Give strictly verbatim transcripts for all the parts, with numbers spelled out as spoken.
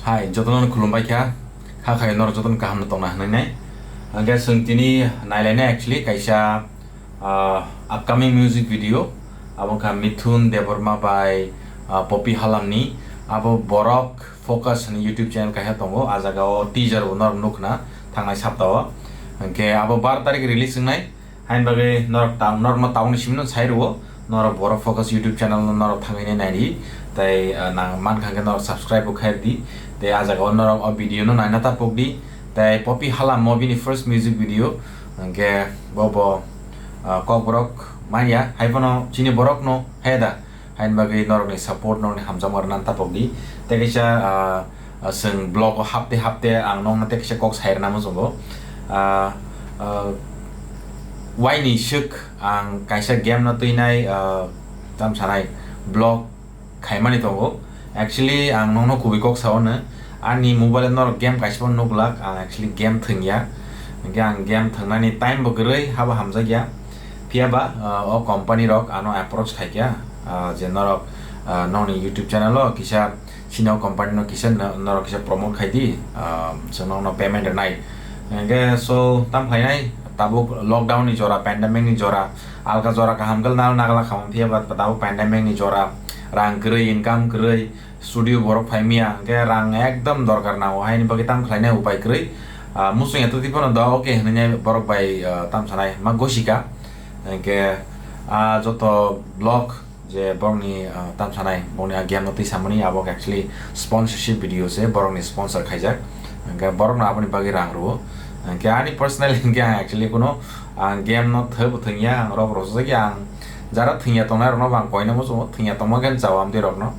Hai, jotono khulumbai kha. Kha khai norok jotono kaham no tongna hwnwi nai. Hwnkhe chwng tini nailainai actually kaisa, ah, upcoming music video. Abo wngkha Mithun Debbarma bai, ah, Poppy Halamni. Abo Borok Focus hwnwi YouTube channel kaisa tongo. Ah jaga o teaser bo norok nukhna thangnai sapta o. Hwnkhe abo bar tarik release wngnai. Haini bagwi norok ta-, norokno tabukni simi no sai rwo, norok Borok Focus YouTube channel no norok thangwi nai nai di, tei, ah, nang mankha hwnkhe norok subscribe bo khai di, tei ah jaga o norok o video no naina ta pok di, tei Poppy Halam mo bini first music video, hwnkhe bo bo, ah, Kokborok manya, hai phano chini borok no hai da, Haini bagwi norokni support, norokni hamjakma rwna tapok di. Tei kaisa, ah, ah, chwng vlog o hapte hapte ang nokno tei kaisa kok sai rwna muchungo. Ah, ah, waini swk ang kaisa game no twinai, ah, tam sanai vlog khaimani tongo. Actually, ang nokno kubui kok sao no. Ani mobile o norok game kaisa phano nuklak, ang actually game thwngya. Hwnkhe ang game thwngnani time bo kwrwi, habo hamjakya. Phiya ba, ah, o company rok ano approach khaikha, ah, je norok, ah, nokni YouTube channel o kisa chini o company no kisa no-, norok kisa promote khai di, ah, chwng nokno payment rwnai. Hwnkhe so tam khlainai, tabuk lockdown ni jora, pandemic ni jora, alka jora kaham khe nal nagla khamung phiya ba tabuk pandemic ni jora, rang kwrwi, income kwrwi, studio borok phai maya, hwnkhe rang ekdom dorkar nango, haini bagwi tam khlainai upai kwrwi. Ah, muchung ya twtwi phano da, okay hwnwi borok bai, ah, tam sanai ma gosika. Hwnkhe, ah, joto vlog je borokni, ah, tam sanai, borokni ah, game no twi samani abo actually sponsorship video se, borokni sponsor khaijak. Hwnkhe borokno aboni bagwi rang rwo. Hwnkhe ani personal hwnkhe ang actually kuno, ang game no thwi bo thwngya, ang rok rwchajak ya, ang jara thwngya tongnai rokno bo ang koina muchungo, thwngya tongma khe chao amtwi rokno.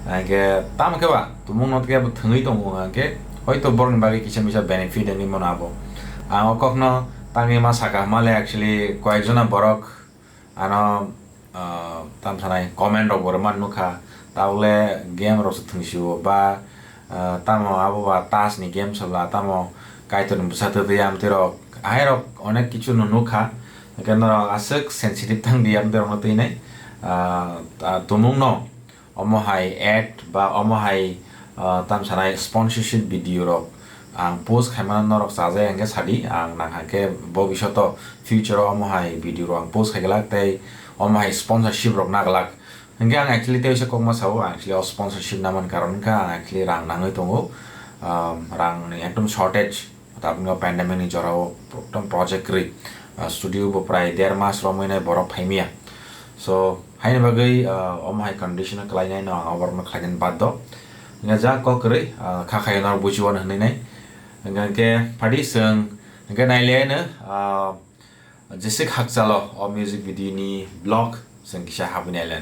Hwnkhe tamo khe ba, tumung no khe bo thwngwi tongo hwnkhe, hoito borokni bagwi kisa misa benefit wngwi mano abo. Ang o kokno tangwi ma saka hwnmale actually koyekjona borok ano, ah, tam sanai comment rok bo rwmani nukha, tabukle game rok se thwngsio ba, ah, tamo abo ba tas ni game sala tamo Kaitor ni bwsa twtwi amtwi rok, hai rok onek kichu no nukha, hwnkhe norok aswk sensitive thang di amtwi rokno twinai, ah, ah, tumung no. Omo hai ad ba omo hai, ah, tam sanai sponsorship video rok ang post khaimano norok chajai hwnkhe sadi, ang nang hwnkhe bobishoto future o omo hai video rok ang post khaiglak tei omo hai sponsorship rok naglak. Hwnkhe ang actually tei waisa kokma sao, ang actually o sponsorship namani karon wngkha ang actually rang nangwi tongo, um, rang ni ekdom shortage. Tabukni o pandemic ni jora o ekdom project kwrwi, ah, studio bo prai der mas romwi nai borok phai maya. So, haini bagwi, ah, omo hai condition o kwlai nai no ang oborok no khlai nani bad do. Hwnkhe ja kok kwrwi, ah, kha khai norok buchi uanw hwnwi nai. Hwnkhe phadi chwng, hwnkhe nai le no, ah, Jesik hakchalo o music video ni vlog chwng kisa habwi nai le.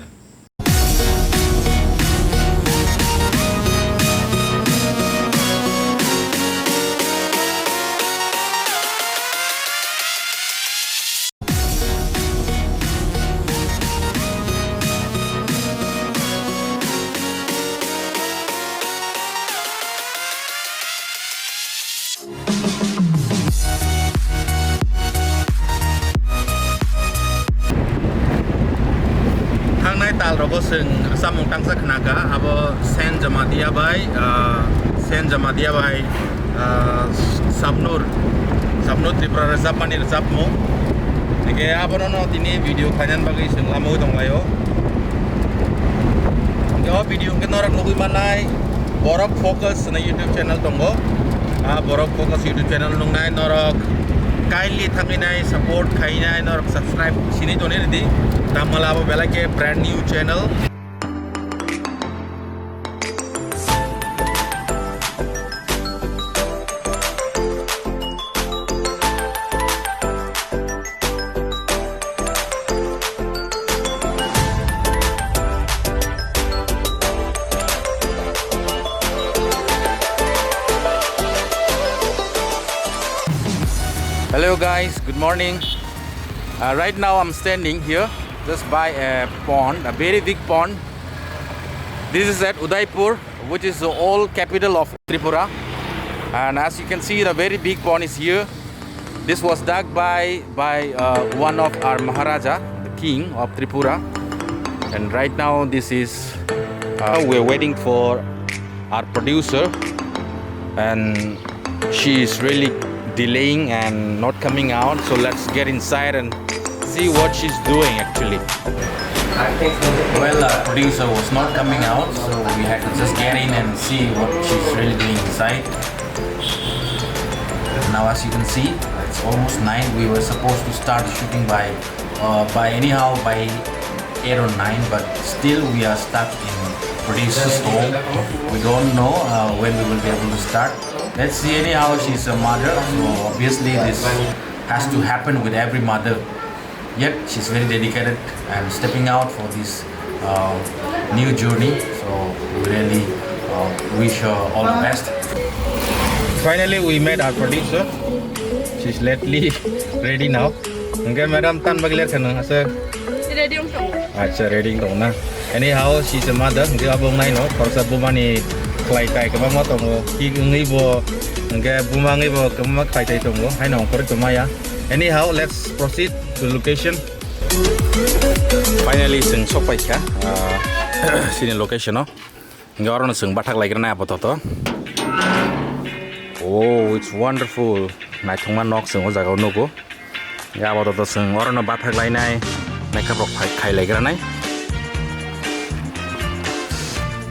Thangnai tal rogo chwng samung tangsa khnakha, abo Sen Jamatia bai, ah, Sen Jamatia bai, ah, Sabnur, Sabnur Tripura rwchapmani rwchapmung. Hingke abono no tini video khlainani bagwi chwng lamwi tonglaio. Hingke o video hingke norok nugwi mannai, Borok Focus hwnwi YouTube channel tongo. Ah, Borok Focus YouTube channel nungnai norok kindly thangwi nai, support khainai, norok subscribe sinai toni ridi. Tamala abo belai ke brand new channel. Hello guys, good morning. Uh, right now I'm standing here just by a pond, a very big pond. This is at Udaipur, which is the old capital of Tripura. And as you can see, the very big pond is here. This was dug by, by, uh, one of our Maharaja, the king of Tripura. And right now, this is, uh, we're waiting for our producer And she is really delaying and not coming out. So let's get inside and see what she's doing actually. Well, uh, producer was not coming out, so we had to just get in and see what she's really doing inside. Now, as you can see, it's almost nine. We were supposed to start shooting by, uh, by anyhow by eight or nine, but still we are stuck in producer's home. We don't know, uh, when we will be able to start. Let's see. Anyhow, she's a mother, so obviously this has to happen with every mother. Yet she's very dedicated and stepping out for this, uh, new journey. So we really, uh, wish her all the best. Finally, we met our producer. She's lately ready now. Hingke madam tan bagler khano asa. Ready wng tongo. Acha, ready wng tongo na. Anyhow, she's a mother. Hingke abo wng nai no. Khoroksa bumani khlai kai kwbangma tongo. Ki wngwi bo, hingke buma wngwi bo kwbangma khlai tai tongo. Haino ongkhorwi tongmaya. Anyhow, let's proceed to location. Finally, chwng sok paikha, ah, chini location o. Hingke orono chwng bathak laigrana apatot. Oh, it's wonderful. Naithokma nok chwng o jaga o nugo. Hingke apatot chwng orono bathak lainai. Makeup rok khai, khai laigranai.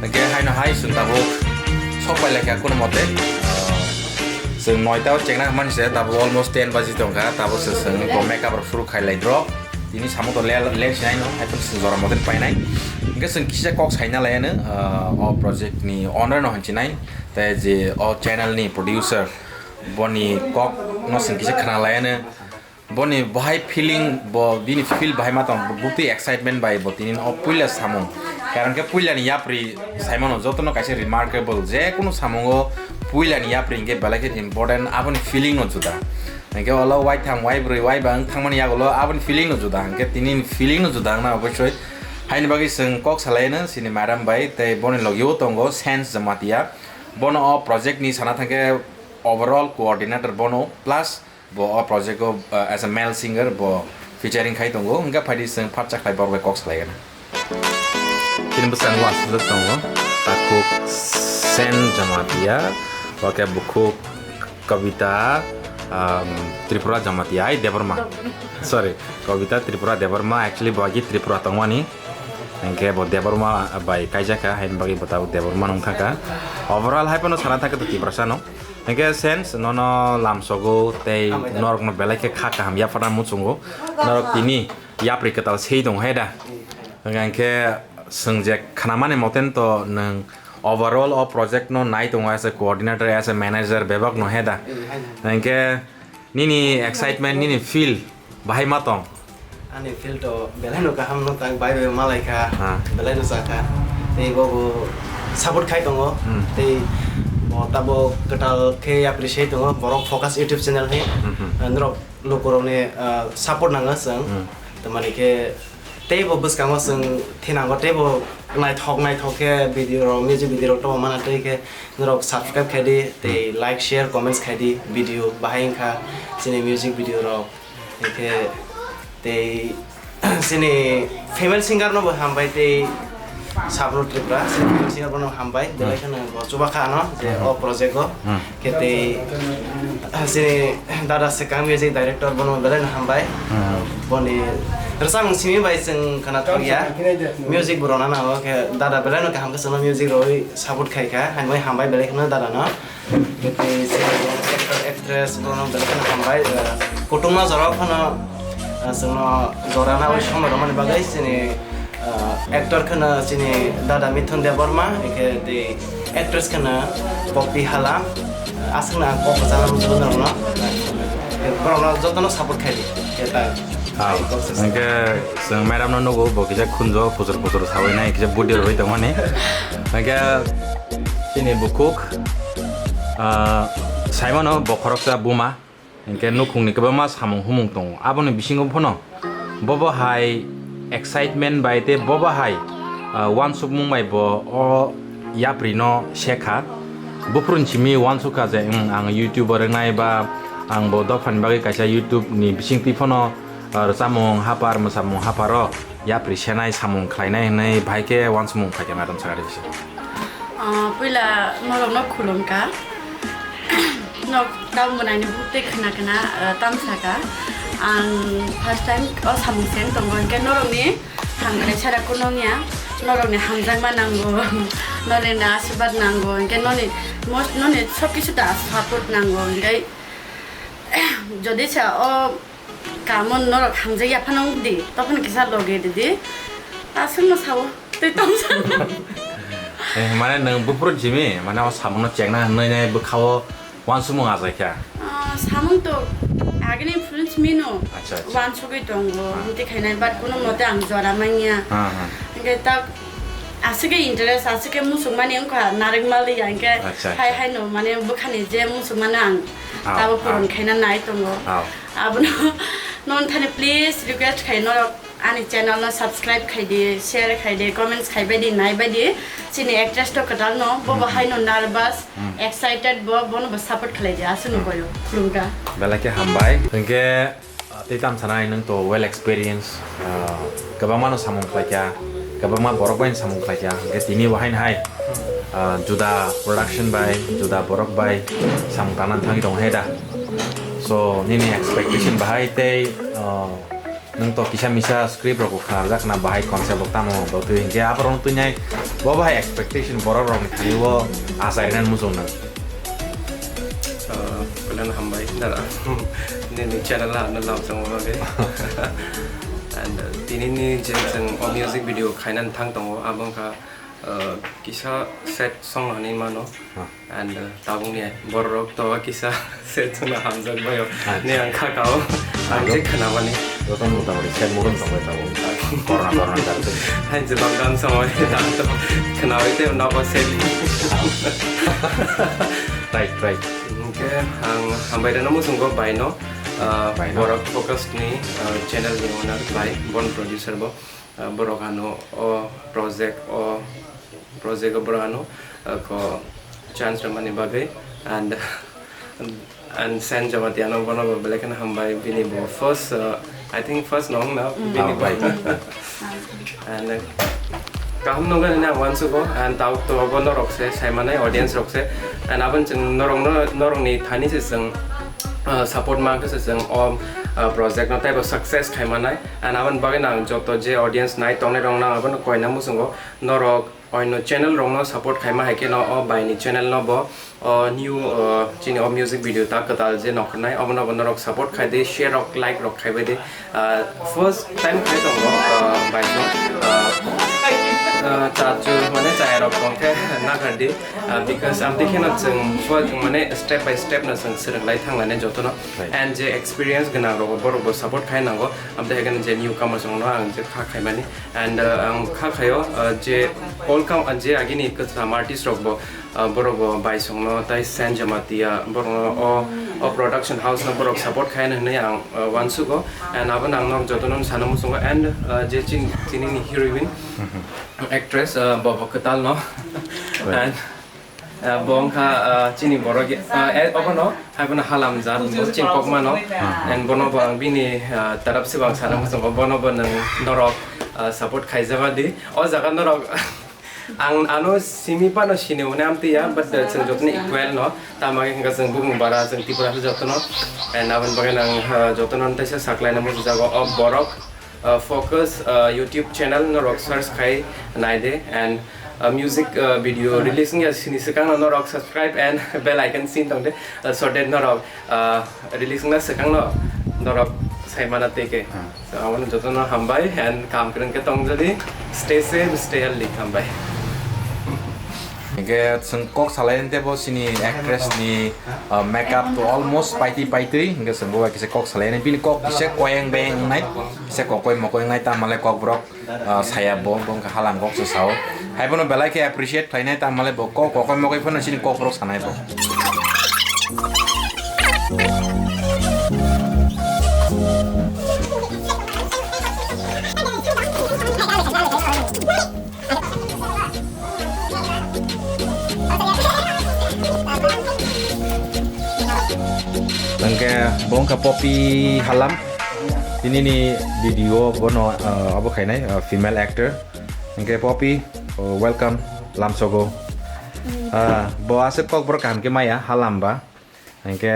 Hingke haino hai chwng tabuk sok pai laikha kuno mote. Chwng noita o chengna hwnmani se tabuk almost ten baji tongkha. Tabuk se chwng bo makeup rok suru khai lai drop. Tini samung to le, le sinai no, hai phano chwng jora moten painai. Hingke chwng kisa kok saina laiano, ah, o project ni owner no hinsinai, tei je o channel ni producer, boni kok no chwng kisa khna laiano, boni bahai feeling, bo bini feel bahai ma tong, bo bukti excitement bai bo tini o puila samung. Karon khe puila ni yapri saimano jotono kaisa remarkable, je kunu samungo puila ni yapri hingke belai khe important, aboni feeling no juda. Hingke olo waitham, waibrwi, waiba wng thangmani yagulo aboni feeling no juda, hingke tini feeling no juda wngna obosoi. Haini bagwi chwng kok salaino chini madam bai tei boni logio tongo Sense Jamatia. Bono o project ni sana thangkhe overall coordinator bono, plus bo o project o, uh, as a male singer bo featuring khai tongo. Hingke phaidi chwng phatsa khlai borok bai kok salaigana. Chini bwskango aswk tongo, takhuk Sen Jamatia, oke bukhuk Kavita, um, Tripura Jamatia, ai Debbarma. Sorry, Kavita Tripura Debbarma, actually bo agi Tripura tongmani. Hingke bo Debbarma bai kaijakha, haini bagwi bo tabuk Debbarma nung thangkha. Overall hai phano sana thangkhe to Tiprasa no. Hingke Sense nono lamsogo tei norokno belai khe kha kaham yapharna muchungo. Norok tini yapri kwtal sei tong hai da. Hingke chwng je khnamani moten to nwng overall o project no nai tongo as a coordinator, as a manager bebak no he da. Hingke nini excitement, nini feel bahai ma tong? Ani feel to belai no kaham no tang, bai bai malai kha, ha, belai no cha kha. Tei bo bo support khai tongo. Hmm. Tei bo tabo kwtal khe appreciate tongo. Borok Focus YouTube channel ni, hmm, hmm, norok lukurokni, ah, support nango chwng. Hmm. Tamani khe tei bo bwskango chwng thinango, tei bo naithok naithok khe video rok, music video rok tongma mana tei khe norok subscribe khai di, tei, hmm, like, share, comments khai di video bahai wngkha chini music video rok. Hingke tei chini female singer no bo hambai tei Sabro Tripura chini female singer bono hambai, hmm, belai kheno bo chuba kha ano je, hmm, o project o. Hmm. Khe tei chini dada Swkang music director bono belai no hambai. Hmm. Boni rwchapmung simi bai chwng khna thok ya. Music bo rwna nango khe dada belai no kaham khe chwngno music rwui support khai kha. Haino hambai belai kheno dada no. Tei chini actor, actress bono belai kheno hambai, eh, kutungma jorao phano, eh, chwngno jora naiwi somoi rwmani bagwi chini, eh, actor kheno chini dada Mithun Debbarma, hingkhe tei actress kheno Poppy Hala, eh, aswkno ang kok kwchangma rwjagwi norokno, eh, borokno jotono support khai di, khe ta. Ah, hingkhe chwng madam no nugo, bo kisa khunjo, kuchur kuchur sawi nai, kisa budi rwui tongmani. Hingkhe chini bukhuk, ah, saimano bo khoroksa buma, hingkhe nukhungni kwbangma samung humung tongo. Aboni bisingo phano bobo hai excitement bai tei bobo hai, ah, uansukmung bai bo o yapri no sekha. Buphuruni simi uansukha je, "Wng, ang YouTuber wngnai ba ang bo dophani bagwi kaisa YouTube ni bisingtwi phano, ah, rwchapmung haphar, mwsamung hapharo yapri senai samung khlainai," hwnwi bahai khe uansukmung phaikha madam sakha rikse. Ah, puila norokno khulumkha. Nok tamo mwnai ni buk tei khna khna, eh, tam saka. Ang first time o samung se wng tongo, hwnkhe norokni hamkrai sara kunung ya, norokni hamjakma nango, norokni asirwad nango, hwnkhe noni most, noni sob kisu da support nango, hwnkhe jodi sa o Kamon norok hamjakya phano wng di, tokon kisa loge di di. Aswkno sao, tei tong sao. Eh, mane nwng buphuru jimi, mane o samungno chekna hwnwi nai bwkhao wansukmung achaikha. Ah, samung to agini phuru simi no Acha, acha. Wansugwi tongo, Ah. Hwnkhe khainai, but kuno mote ang jora manya. Ah, ah. Hwnkhe tak aswkhe interest, aswkhe musukmani wngkha narwkmali ya, hwnkhe Acha, hai acha. Hai no mane bwkhani je musukmano ang Ah, tabo ah. Puron khaina nai tongo. Ah. Abono non thani please request khai norok ani channel no subscribe khai di, share khai di, comments khai bai di, nai bai di. Chini actress to kwtal no, bo bo Hmm. Hai no nervous, Hmm. Excited bo, bono bo support khlai di, aswk no Hmm. Boyo, khulumkha. Belai khe hambai. Hwnkhe, ah, tei tam sanai nwng to well experience, ah, kwbangma no samung khlaikha, kwbangma borok bai samung khlaikha. Hwnkhe tini bo haino hai, ah, juda production bai, juda borok bai samung tangna thangwi tongo hai da. So, nini expectation bahai tei, ah, Nwng to kisa misa script rok bo khna rwjak khna bahai concept rok tamo bo twi hinkhe aborok twi nai bo bahai expectation borok rok ni thani o achai rwnani muchung nang. Ah, belai no hambai dara. Nini channel ha no lam chang bagwi. And, uh, tini ni je chwng o music video khainani thang tongo abo wngkha, uh, kisa sad song hinwi mano. Ah. And, uh, tabukni borok to kisa se chwngno hamjak baio. Acha. Ni ang kha kao, ang Tabuk. Je khwnamani. Joto motamoti set mugon tongbai tabuk. Tabuk. Corona, corona jar twi. Hai je lockdown somoy tang to khwnawi tei nogo se. Right, right. Hwnkhe ang hambai rwna muchungo baino, uh, Baino. Borok Focus ni, uh, channel ni owner bai, bon producer bo. Ah, borok ano o project, o project o borok ano, ah, ko chance rwmani bagwi and, and Sen Jamatia no bono bo belai kheno hambai bini bo first, ah, I think first no wngna Mm. Bini Ah, bo. Right. And, uh, kaham nugwi nini ang uansugo and tabuk to bo norok se saimanai audience rok se and aboni chwng norok no, norokni thani se chwng, ah, support mankhe se chwng o, ah, project no teibo success khaimanai. And aboni bagwi no ang joto je audience nai tongnai rok no ang abono koina muchungo norok oino channel rok no support khaima hai khe no o bai ni channel no bo o new, o chini o music video ta kwtal je nongkhornai obono bo norok support khai di, share rok, like rok khai bai di. Ah, first time khai tongo, ah, bai no, ah, ah, chachu mane chaya rok tong khe nagar di, ah, because amtwi kheno chwng first mane step by step no chwng swrwng lai thang nai joto no. Right. And je experience gwnang rok borok bo support khai nango. Amtwi hai kheno je newcomers rok no ang je kha khaimani. And, uh, ang kha khaio, uh, je all come, uh, je agini kwcham artist rok bo, uh, borok bo Baisongno tai Sen Jamatia borokno o, o production house no borok support khaina hinwi ang, uh, uansugo. And abono ang norok jotono sana muchungo. And, uh, je chin-, chini ni heroine, Mhm. Actress, uh, bo bo kwtal no. Right. And Ah, bo wngkha, ah, chini borok, ah, eh, obono, hai bono halam jat, bo chini kokmano. Ah. And bono bo ang bini, ah, tarap se bo ang sana muchungo, bono bo nwng norok, ah, support khaijaba di. O jaga norok, ang ano simi phano sini hwnwi amtwi ya, but, ah, chwng jotono equal no, tamo khe hwnkha chwng bumung bara, chwng Tripura se jotono. And aboni bagwi ang, ah, jotono teisa saklaina muchungo, o borok, uh, Focus, uh, YouTube channel norok search khai nai de and, uh, music, uh, video release wngya sini swkang no norok subscribe and bell icon sin tong de, uh, so that norok, uh, release wngna swkang no norok sai mana tei ke. Hmm. So, amo joto no hambai and kam kwrwng khe tong jadi stay safe, stay healthy, hambai. Hingke chwng kok salai tebo sini actress ni, uh, makeup to almost paitwi paitwi, hingke chwng bo bai kisa kok salai bini kok kisa koyang bayang wngnai, kisa kokoi mokoi wngnai, tamo le kok borok, uh, saya bo, bo wngkha halam kok se sao. Hai bono belai khe appreciate khlainai, tamo le bo kok kokoi mokoi phano chini kok borok sanai bo. Hingke bo wngkha Poppy Halam. Tini ni video bono, ah, abo khainai, ah, female actor. Hingke Poppy, oh, welcome, lamsogo. Ah, bo aswk kokborok kaham khe maya, Halam ba. Hinkhe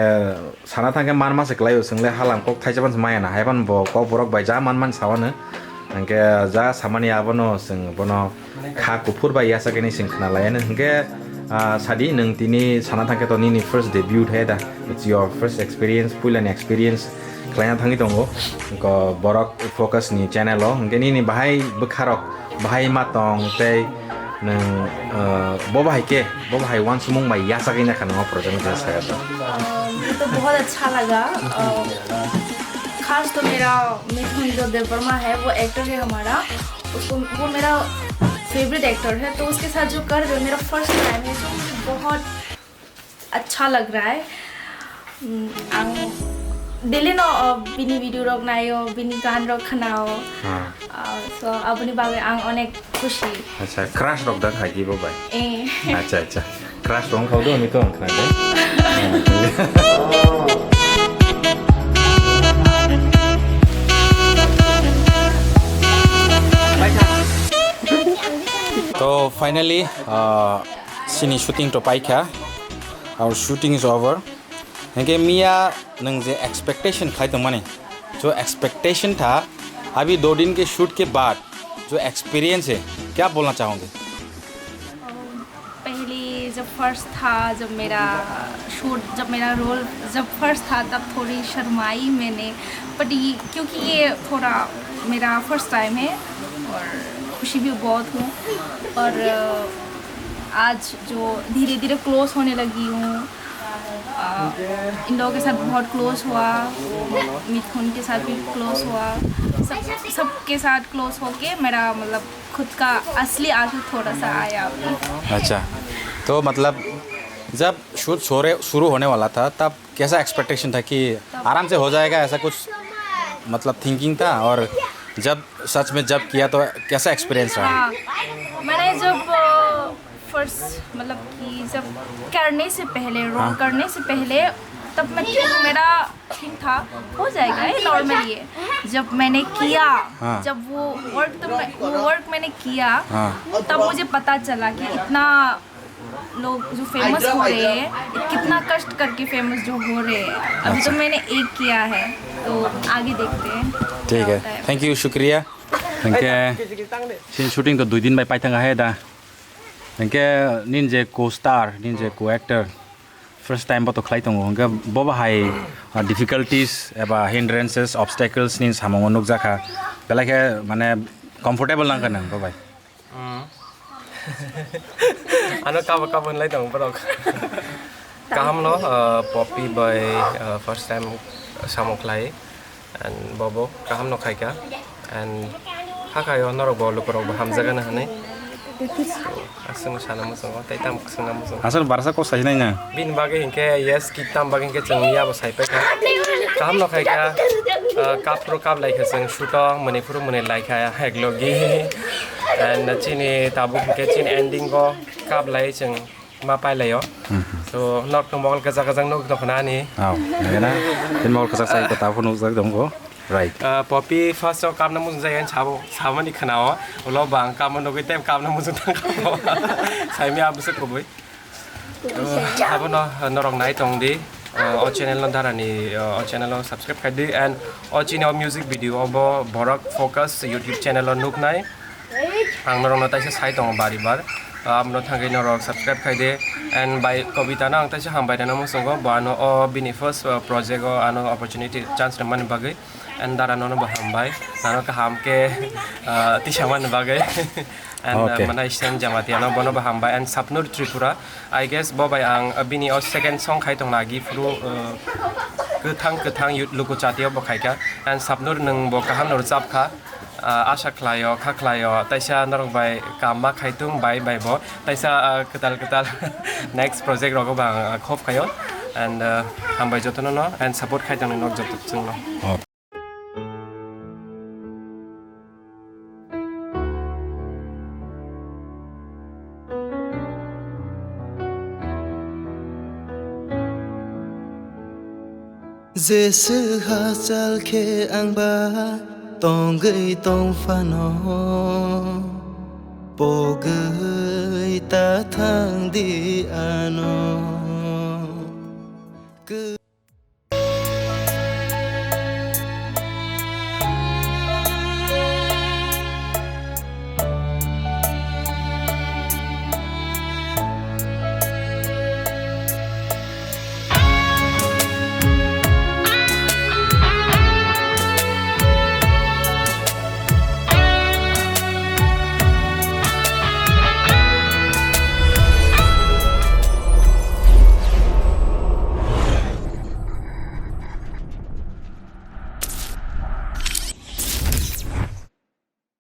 sana thangkhe manma se kwlaio, chwngle halam kok thaisa phano maya na, haiphano bo kok borok bai ja manmani sawano. Hinkhe ja samani abono chwng bono kha kuphur bai yasakni chwng khna laiano. Hinkhe, ah, sadi nwng tini sana thangkhe to nini first debut hai da, it's your first experience, puilani experience khlaina thangwi tongo. Hinkhe borok focus ni channel o, hinkhe nini bahai bwkharok bahai ma tong tei nwng, ah, bo bahai khe, bo bahai uansukmung bai yasagwi nakha nang o project ni khe saya to. अ, मुझे तो बहुत अच्छा लगा। अ, खास तो मेरा मिथुन जो देववर्मा है, वो एक्टर है हमारा, उसको, वो मेरा फेवरेट एक्टर है, तो उसके साथ जो कर रहे हो, मेरा फर्स्ट टाइम है, जो मुझे बहुत अच्छा लग रहा है। उम, ang daily no, uh, bini video rok naio, bini gan rok khnao. Ha. Uh, so aboni bagwi ang onek khushi. Acha, crush rok da khai ki bo bai? Eh. Acha, acha. Crush rok khau do ni to ang khna de. To finally, uh, sini shooting to paikha. Our shooting is over. Hinkhe miya nwng je expectation khlai tongmani, jo expectation tha, अभी दो दिन के शूट के बाद जो एक्सपीरियंस है, क्या बोलना चाहोगे? पहले जब फर्स्ट था, जब मेरा शूट, जब मेरा रोल जब फर्स्ट था, तब थोड़ी शर्माई मैंने, बट ये, क्योंकि ये थोड़ा मेरा फर्स्ट टाइम है और खुशी भी बहुत हूँ। और, अ, आज जो धीरे धीरे क्लोज होने लगी हूँ, अ, इन लोगों के साथ बहुत क्लोज हुआ, मिथुन के साथ भी क्लोज हुआ, सब, सबके साथ क्लोज होके मेरा, मतलब, खुद का असली आंसू थोड़ा सा आया अभी। अच्छा, तो मतलब, जब शूट शुरू होने वाला था, तब कैसा एक्सपेक्टेशन था कि आराम से हो जाएगा, ऐसा कुछ, मतलब, थिंकिंग था? और जब सच में जब किया, तो कैसा एक्सपीरियंस रहा? हाँ, मैंने जब, अ, फर्स्ट, मतलब कि जब करने से पहले, रोल हाँ। करने से पहले, तब मैं, मेरा थिंक था, हो जाएगा, ये नॉर्मल ही है। जब मैंने किया, हाँ। जब वो वर्क, तो मैं, वो वर्क मैंने किया, हाँ। तब मुझे पता चला कि इतना लोग जो फेमस हो रहे हैं, कितना कष्ट करके फेमस जो हो रहे हैं। अभी तो अच्छा। मैंने एक किया है, तो आगे देखते हैं ठीक क्या है, होता है। Thank you, शुक्रिया। Thank you। Sini shooting to dui din bai paithang hai da. Hinkhe nini je co-star, nini je co-actor, first time bo to khlai tongo. Hinkhe bo bahai, ah, difficulties eba hindrances, obstacles ni samungo nukjakha. Belai khe mane comfortable nangkha nang bo bai. Hmm. Ano kabo kabo hinlai tongo borok. Kaham no, ah, Poppy bai, ah, first time samung khlai. And bobo kaham no khaika. And hakhayo norok bo lukurok bo hamjagana hinwi. Aswkno sana muchungo, tei tamo swngna muchungo. Aswk barsa kok sai nai na? Bini bagwi hinkhe yes, ki tam bagwi hinkhe chwng miya bo sai paikha. Kaham no khaika, ah, kap phuru kap laikha chwng shoot o, mwnwi phuru mwnwi laikha eklogi. And chini tabuk hinkhe chini ending o kap lai chwng ma pailaio. Mhm. So, nok tong mokol kwchak kwchak nuk tong khna ani. Aw, nangkhe na? Tei mokol kwchak sai ko tabuk nukjak tongo. Right. Ah, Poppy first o kapna muchung jai ani sabo, saboni khna o. Ulo bang kapna nugwi tei kapna muchung tang kabo. Saimi abuse kubui. Ah, abono, ah, norok nai tong di. Ah, o channel no darani, ah, o channel o subscribe khai di and o chini o music video o bo borok focus YouTube channel o nuknai. Ang norokno taisa sai tongo bari bar. Ah, abono thangwi norok subscribe khai di. And bai Kobita no ang taisa hambai rwna muchungo. Bo ano o bini first, ah, project o ano opportunity chance rwmani bagwi. And dara nono bo hambai. Nano kaham khe, ah, tisa mani bagwi. And, ah, okay. Manai Sen Jamatia no bono bo hambai. And Sapnur Tripura. I guess bo bai ang, ah, bini o second song khai tongna agi phuru, ah, kwthang kwthang yu-, luku chatio bo khaika. And Sapnur nwng bo kaham no rwchap kha. Ah, asa khlaio, kha khlaio, taisa norok bai kam ma khai tung bai bai bo, taisa, ah, kwtal kwtal next project rogo bang, ah, khop khaio, and, ah, hambai jotono no, and support khai tongni nok joto chwngno. Oh. Jeswk hachal khe ang ba tongwi tong phano, pogwi ta thang di ano. Kw-